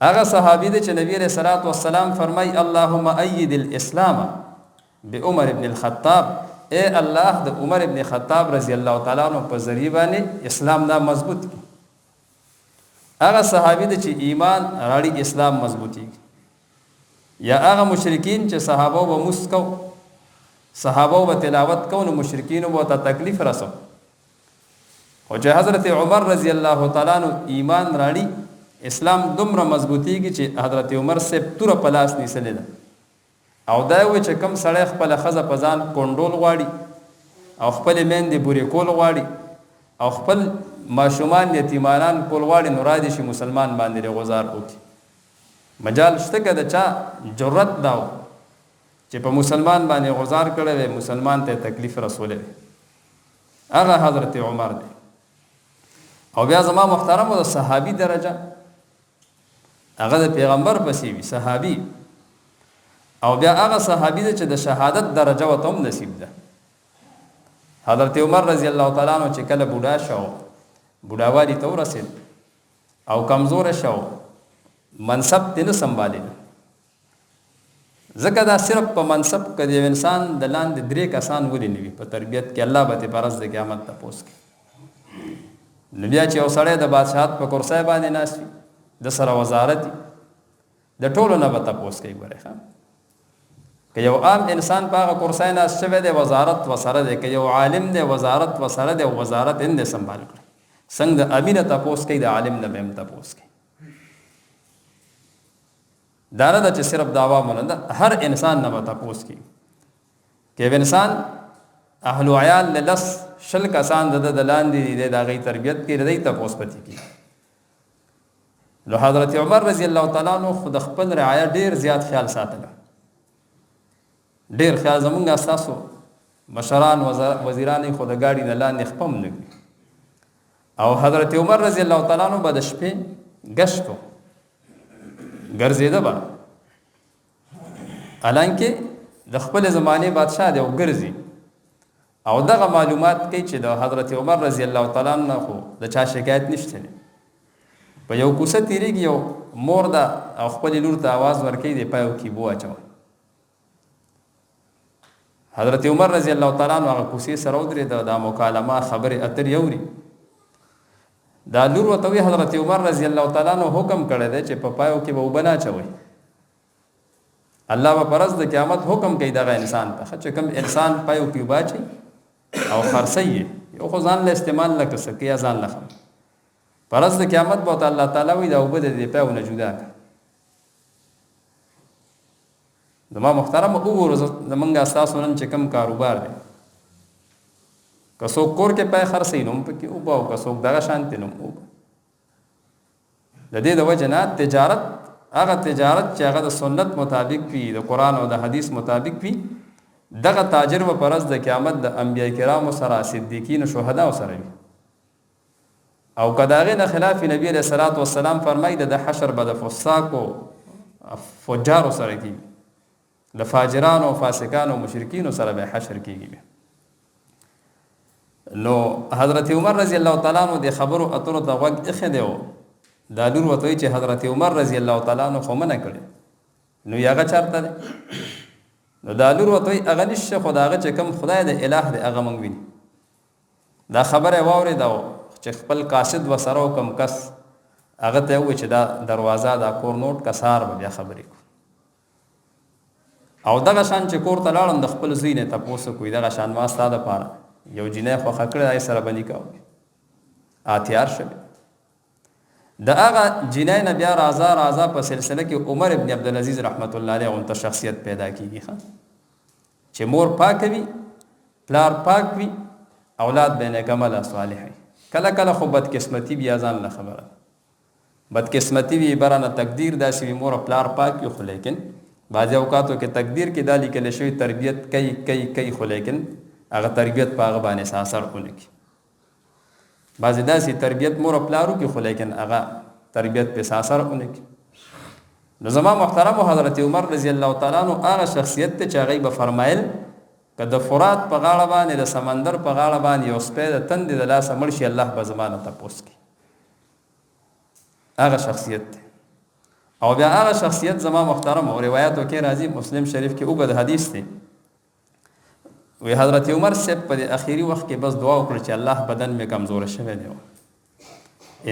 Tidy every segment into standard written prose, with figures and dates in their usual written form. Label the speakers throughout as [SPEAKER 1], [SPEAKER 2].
[SPEAKER 1] هغه صحابي دی چې نبی علیه الصلاة والسلام فرمای اللهم اید الاسلام بعمر ابن الخطاب، اے الله د عمر ابن خطاب رضی الله تعالی عنہ په ذریعہ باندې اسلام دا مضبوط کی. هغه صحابي دی چې ایمان راړي اسلام مضبوطی. یا هغه مشرکین چې صحابه و مسکو، صحابه و تلاوت کو، نو مشرکین وو ته تکلیف رسو، خو چې حضرت عمر رضی الله تعالی عنہ ایمان راړي اسلام دومره مضبوطیږي چې حضرت عمر صاحب توره په لاس نیسلې ده او دا وایي چې کوم سړی خپله ښځه په ځان کونډول غواړي او خپلې میندې بورې کول غواړي او خپل ماشومان یتیمانان کول غواړي، نو را دې شي مسلمان باندې دې غزار وکړي. مجال شته که د چا جرأت دا و چې په مسلمان باندې غزار کړی وی، مسلمان ته تکلیف رسولی وی، هغه حضرت عمر دی. او بیا زما محترم د صحابي درجه هغه د پیغمبر پسې وي صحابي، او بیا هغه صحابي دی چې د شهادت درجه ورته هم نصیب ده. حضرت عمر رضی الله تعالی عنہ چې کله بوډا شو، بوډاوالي ته ورسېد او کمزوری شو، منصب ترې نه سنبالېده، ځکه دا صرف په منصب که د یو انسان د لاندې درې کسان ولې نه وي په تربیت کې، الله به ترې په ورځ د قیامت تپوس کوي. نو بیا چې یو سړی د بادشاهت په کرسۍ باندې ناست وي، د سره وزارت وي، د ټولو نه به تپوس کوي. ګورئ ښه، که یو عام انسان په هغه کرسۍ ناست شوی دی، وزارت وسره دی، که یو عالم دی وزارت وسره دی، او وزارت یې نه دی سنبال کړی، څنګه د امینه تپوس کوي، د عالم نه به هم تپوس کوي. دا نه ده چې صرف د عوامو نه ده، هر انسان نه به تپوس کوي. که یو انسان اهل و عیال له لس شل کسان د ده د لاندې دي، دی د هغوی تربیت کوي، د دوی تپوس پتې کوي. نو حضرت عمر رضی الله تعالی عنہ خو د خپل رعایا ډیر زیات خیال ساتله، ډیر خیال. زمونږ ستاسو مشران وزیران خو د ګاډي نه لاندې خپم نه وي، او حضرت عمر رضی الله تعالی عنہ به د شپې ګشت کو، ګرځېده به، حالانکه د خپل زمانې بادشاه دی او ګرځي، او دغه معلومات کوي چې د حضرت عمر رضی الله تعالی عنہ خو د چا شکایت نشته دی. په یو کوڅه تېرېږي، یو مور ده او خپلې لور ته اواز ورکوي، دی پایو کې اوبه واچوه. حضرت عمر رضی الله تعالی عنہ هغه کوڅې سره ودرېده، دا مکالمه خبرې اترې اوري. دا لور ورته وایي حضرت عمر رضی الله تعالی عنہ حکم کړی دی چې په پایو کې به اوبه نه اچوئ، الله به پر ورځ د قیامت حکم کوي دغه انسان ته چې کوم انسان پایو کې اوبه اچوي او خرڅوي یې، یو خو ځان له استعمال له که څه کوي یا ځان له خم، پر ورځ د قیامت به ورته الله تعالی وایي دا اوبه د دې پایو نه جدا کړه. زما محترم وګورو زمونږ ستاسو نن چې کوم کاروبار دی، که څوک کور کې پای خرڅوي نو هم پکې اوبه، او که څوک دغه شانتې نو هم اوبه. د دې د وجې نه تجارت هغه تجارت چې هغه د سنت مطابق وي، د قرآن او د حدیث مطابق وي، دغه تاجر به پر ورځ د قیامت د انبیاء کرامو سره، صدیقین او شهداو سره وي. او که د هغې نه خلاف نبی علیه الصلاة والسلام فرمایي د حشر به د فساقو فجارو سره کېږي، د فاجرانو فاسقانو مشرکینو سره به حشر کېږي. بیا نو حضرت عمر رضی الله تعالی عنہ د خبرو اترو ته غوږ ایښی دی، دا لور ورته وایي چې حضرت عمر رضی الله تعالی عنہ خو منع کړی، نو یې هغه چېرته دی؟ نو دا لور ورته وایي هغه نشته، خو د هغه چې کوم خدای دی اله دی هغه موږ ویني. دا خبره یې واورېده او چې خپل قاصد ورسره و کوم کس، هغه ته یې وویل چې دا دروازه دا کور نوټ که، سهار به بیا خبرې کوو. او دغه شان چې کور ته لاړم د خپل زوی نه تپوس وکړو، دغه شان ما ستا دپاره یو جینۍ خوښه کړې، هغې سره به نکاح وکړي، تیار شوې. د هغه جینۍ نه بیا رازا رازا په سلسله کې عمر ابن عبدالعزیز رحمت الله علیه غونته شخصیت پیدا کیږي. ښه چې مور پاکه وي، پلار پاک وي، اولاد به نیک عمله صالح وي. کله کله خو بدقسمتي بیا ځان له خبره ده، بدقسمتي وي، برانه تقدیر داسې وي، مور او پلار پاک وي، خو لیکن بعضې اوقاتو کې تقدیر کې دا لیکل شوی تربیت کوي کوي کوي، خو لیکن هغه تربیت په هغه باندې څه اثر ونه کړي. بعضې داسې تربیت مور او پلار وکړي، خو لیکن هغه تربیت پې څه اثر ونه کړي. نو زما محترم حضرت عمر رضی الله تعالی عنہ هغه شخصیت ته چې هغوی به فرمایل که د فرات په غاړه باندې د سمندر په غاړه باندې یو سپی د تندې د لاسه مړ شي، الله به زما نه تپوس کوي. هغه شخصیت دی. او بیا هغه شخصیت زما محترم او روایتو کې راځي، مسلم شریف کې اوږد حدیث دی. وی حضرت عمر صاحب په دې اخیری وخت کې بس دعا وکړه چې الله بدن مې کمزور شوی دی،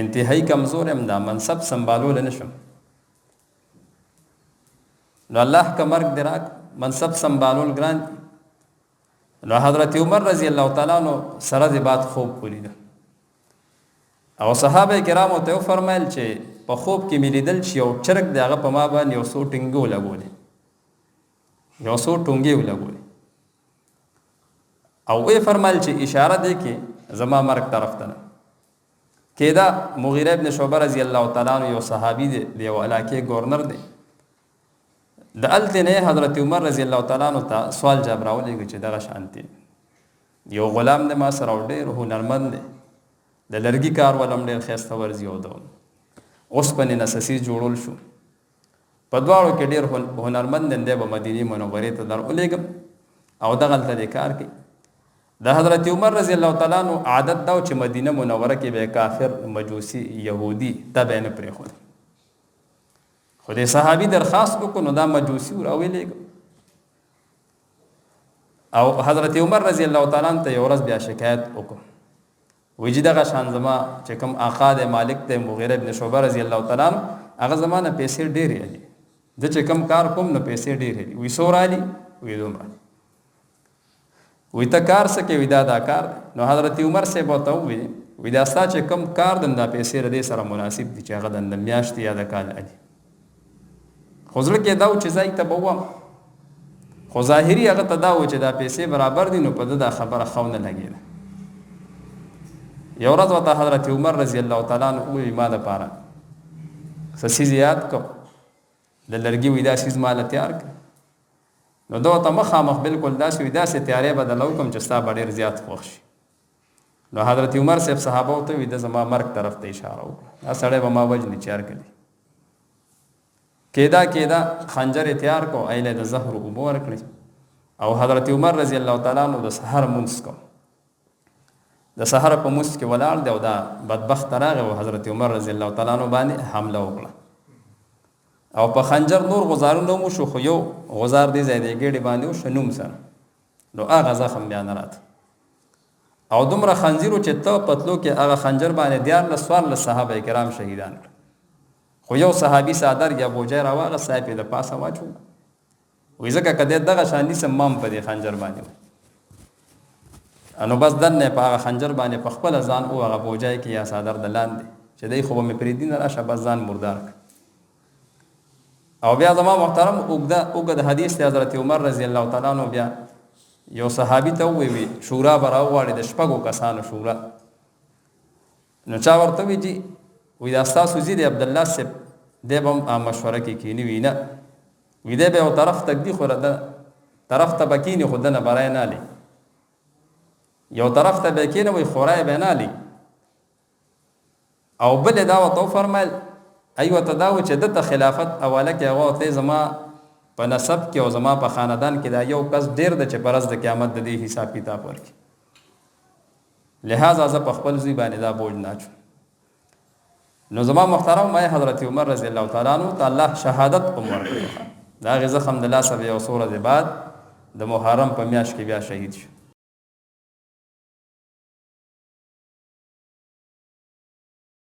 [SPEAKER 1] انتهایی کمزور یم، دا منصب سنبالول نه شم، نو الله که مرګ دې راک، منصب سنبالول ګران دي. نو حضرت عمر رضی الله تعالی عنہ سره د بعد خوب ولیده او صحابه کرامو ته وفرمایل چې په خوب کې مې لیدل چې یو چرګ د هغه په ما باندې یو څو ټینګې ولګولې، یو څو ټونګې ولګولې، او ویې فرمایل چې اشاره دی کې زما مرګ طرف ته نه کېده. مغیره ابن شعبه رضی الله تعالی عنہ یو صحابي دی، د یو علاقې ګورنر دی، د هلتې نه حضرت عمر رضی الله تعالی عنہ ته سوال جواب راولېږه چې دغه شانتې یو غلام دی ما سره او ډېر هنرمند دی، د لرګي کار ولم ډېر ښایسته ورځي او د اوسپنې نسسي جوړول شو، په دواړو کې ډېر هنرمند دی، دی به مدینې منورې ته در ولېږم او دغلته دې کار کوي. د حضرت عمر رضی الله تعالی عنہ عادت دا و چې مدینه منوره کې به کافر، مجوسي، یهودي ته به نه پرېښود، خو د صحابي درخواست وکړو نو دا مجوسي راولېږه. او حضرت عمر رضی الله تعالی عنہ ته یو ورځ بیا شکایت وکړو، وی چې دغه شان زما چې کوم آقا دی، مالک دی، مغیره ابن شعبه رضی الله تعالی عنہ، هغه زما نه پیسې ډېرې علي، زه چې کوم کار کوم نو پیسې ډېرې دي. وی څو رالي؟ وی دومره. وی ته کار څه کوي؟ دا دا کار دی. نو حضرت عمر صاحب ورته وویل، وی دا ستا چې کوم کار دی دا پیسې له دې سره مناسب دي چې هغه د میاشتې یا د کال علي. خو زړه کې دا و چې ځای ته به ووم، خو ظاهري هغه ته دا و چې دا پیسې برابر دي، نو په ده دا خبره ښه ونه لګېده. یو ورځ ورته حضرت عمر رضی الله تعالی عنه وویل، ما دپاره څه څیز یاد کړو د لرګي، وی دا څیز ما له تیار کړه. نو ده ورته مخامخ بالکل داسې وی، داسې تیاری به درله وکړم چې ستا به ډېر زیات خوښ شي. نو حضرت عمر صاحب صحابه ته وی، ده زما مرګ طرف ته اشاره وکړه، دا سړی به ما وژني چې هر کلي کېدا کېدا خنجر یې تیار کو، ایله د زهر اوبه ورکړې. او حضرت عمر رضی الله تعالی عنہ د سحر مونځ کو، د سحر په مونځ کې ولاړ دی او دا بدبخت راغی او حضرت عمر رضی الله تعالی عنہ باندې حمله وکړه او په خنجر نور غزارونه هم وشو، خو یو غزار دې ځای د ګېډې باندې وشو نوم سره، نو هغه زخم بیا نه راته. او دومره خنځیرو چې ته په تلو کې هغه خنجر باندې 13 14 صحابه کرام شهیدان کړل، خو یو صحابي څادر یا بوجۍ راواغسته، یې پرې د پاسه واچوله، وایي ځکه که دی دغه شان نیسم ما هم په دې خنجر باندې وایي. نو بس دننه یې په هغه خنجر باندې په خپله ځان او هغه بوجۍ کې یا څادر د لاندې چې دی خو به مې پرېږدي نه، راشه بس ځان مردار کړ. او بیا زما محترم اوږده اوږد حدیث دی، حضرت عمر رضی الله تعالی عنہ بیا یو صحابي ته وویل، شورا به راوغواړي د شپږو کسانو شورا. نو چا ورته وویل جي وایي دا ستاسو زوی دی عبدالله صاحب دی به هم مشوره کې کښېني. وي نه، وي دی به یو طرف ته ږدي، خو ده طرف ته به کښېني خو ده نه به رایه نه الي، یو طرف ته به یې کښېنوي خو رایه به یې نه الي. او بل یې دا ورته وفرمایل، ای ورته دا و چې ده ته خلافت حواله کې هغه ورته زما په نسب کې او زما په خاندان کې دا یو کس ډېر دی چې په ورځ د قیامت د دې حساب کتاب ورکړي، لهذا زه په خپل زوی باندې دا بوج نه اچوم. نو زما محترم ما حضرت عمر رضی الله تعالی عنہ ته الله شهادت هم ورکړی، د هغې زخم د لاسه به یو څو ورځې بعد د محرم په میاشت کې بیا شهید شو.